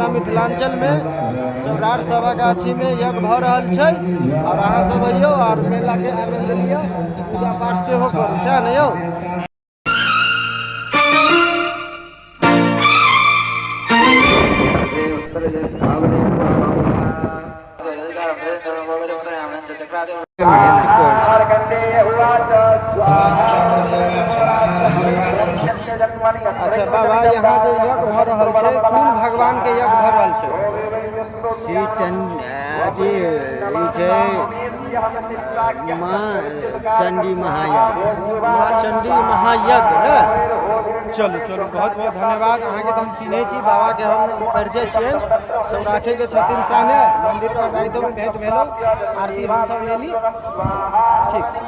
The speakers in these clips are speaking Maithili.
अपना मिथिलाञ्चलमे सौराठ सभा गाछीमे यज्ञ भऽ रहल छै आओर अहाँ सब अइयौ आओर मेलाके आनन्द लिअ, पूजा पाठ सेहो करू, सएह ने यौ। अच्छा बाबा, यहाँ जे यज्ञ भऽ रहल छै, कोन भगवान के यज्ञ भऽ रहल छै? श्री चंड अथी ई छै माँ चंडी महायज्ञ। माँ चंडी महायज्ञ ने। चलू चलू, बहुत बहुत धन्यवाद अहाँके। तऽ हम चिन्है छी बाबाके, हम परिचय छियनि, सौराठेके छथिन सएह ने? मन्दिर पर रातिमे भेंट भेलहुँ, आरती हमसब लेली। ठीक छै।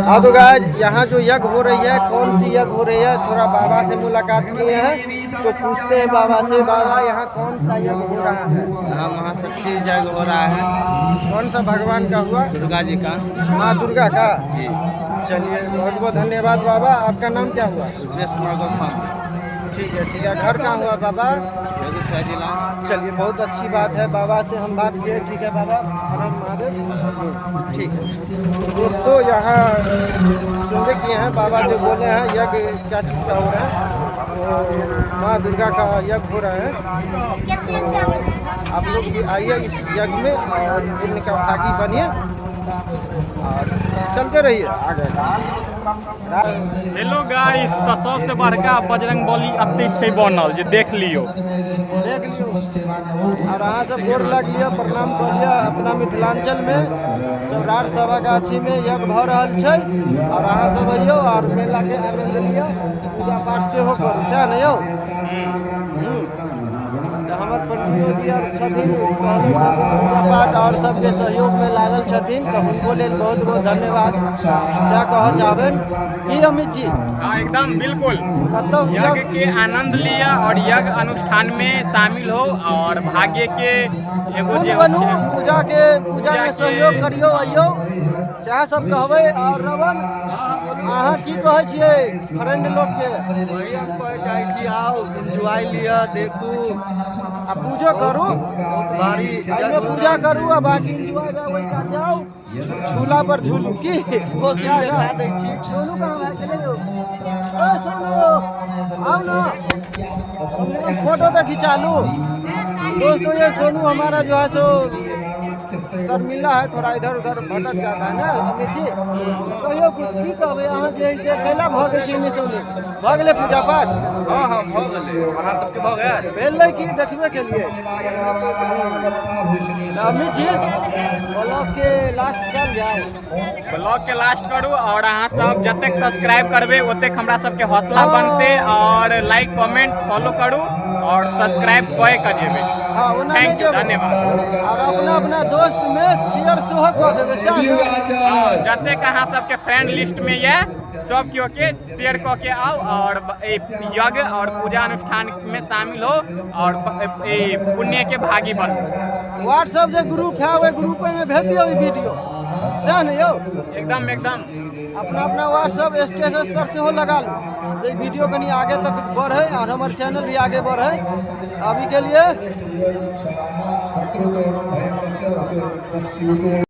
हाँ तो गाइस, यहाँ जो यज्ञ हो रही है, कौन सी यज्ञ हो रही है, थोड़ा बाबा से मुलाकात किए हैं तो पूछते हैं बाबा से। बाबा, यहाँ कौन सा यज्ञ हो रहा है? यहाँ महाशक्ति यज्ञ हो रहा है। कौन सा भगवान का हुआ? दुर्गा जी का। माँ दुर्गा का? जी। चलिए, बहुत बहुत धन्यवाद बाबा। आपका नाम क्या हुआ? रुपेश कुमार गोस्वामी। ठीक है, ठीक है। घर कहाँ हुआ बाबा? बेगूसराय जिला। चलिए, बहुत अच्छी बात है, बाबा से हम बात किए। ठीक है बाबा, हर हर महादेव। ठीक है दोस्तों, यहाँ सुनते किए हैं, बाबा जो बोले हैं यज्ञ क्या चीज़ का हो रहा है, तो माँ दुर्गा का यज्ञ हो रहा है। तो आप लोग भी आइए इस यज्ञ में और पुण्य का भागी बनिए और चलते रहिए आगे। हेलो गाइस, तऽ सबसे बड़का बजरंग बली एतै छै बनल, जे देख लियौ। देख लियौ और अहाँ सब गोर लाग लिअ, प्रणाम कऽ लिअ। अपना मिथिलाञ्चलमे सौराठ सभा गाछीमे यज्ञ भऽ रहल छै और अहाँ सब अइयौ और मेलाके आनन्द लिअ, पूजा पाठ सेहो करू, सएह ने यौ? तऽ हमर पंडितो जी आर छथिन, पूजा पाठ और सबके सहयोगमे लागल छथिन, तऽ हुनको लेल बहुत बहुत धन्यवाद सएह कहऽ चाहबनि। की अमित जी? हाँ, एकदम बिल्कुल। कतौ यज्ञ के आनंद लिअ और यज्ञ अनुष्ठान में शामिल हो और भाग्य के एगो जे पुण्य बनू, छै पूजा के पूजा में सहयोग करियौ, अइयौ, सएह सब कहबै। और रमन, अहाँ की कहै छियै फ्रेंड लोकके? वही हम कहै चाहै छी, आउ, एन्जॉय लिअ, देखू। आ पूजो करू। बहुत भारी। एहिमे पूजा करू आ बाकी एन्जॉय ओहि कात जाउ, झूला पर झूलू की। ओहो सीन देखा दै छी। सोनू कहाँ भाई चले यौ? ओ सोनू, आओ ना, कम से कम फोटो तो खिंचा लूँ। दोस्तों, ये सोनू हमारा जो है सो शर्मिला है, थोड़ा इधर उधर भटक जाता है ना। अमित जी, कहियो कुछ, की कहबै अहाँ जे है से कैला भऽ गेल छै सोनू? भऽ गेलै पूजा पाठ? हँ, भऽ गेलै। अहाँ सबके भऽ गेल? भेलै की, देखबे केलिए। तऽ अमित जी, ब्लॉग के लास्ट कयल जाए। ब्लॉग के लास्ट करू और अहाँ सब जतेक सब्सक्राइब करबै, ओतेक हमरा सबके हौसला बनतै और लाइक, कमेंट, फॉलो करू और सब्सक्राइब कए के जेबै। हाँ, ओना नहि thank you. जेबै। धन्यवाद। और अपना अपना दोस्त में शेयर सेहो कऽ देबै, सएह ने? हाँ, जतेक अहाँ सबके फ्रेंड लिस्ट में यऽ, सब केओ के शेयर कऽ के आउ और ई यज्ञ और पूजा अनुष्ठान में शामिल हो और ई पुण्य के भागी बनू। व्हाट्सएप जे ग्रुप है, ओहि ग्रुप में भेज दियौ ई वीडियो, सएह ने यौ? एकदम एकदम। अपना अपना व्हाट्सएप स्टेटस पर सेहो लगा लू जे ई वीडियो कनि आगे तक बढ़े और हमर चैनल भी आगे बढ़े। अभी के लिए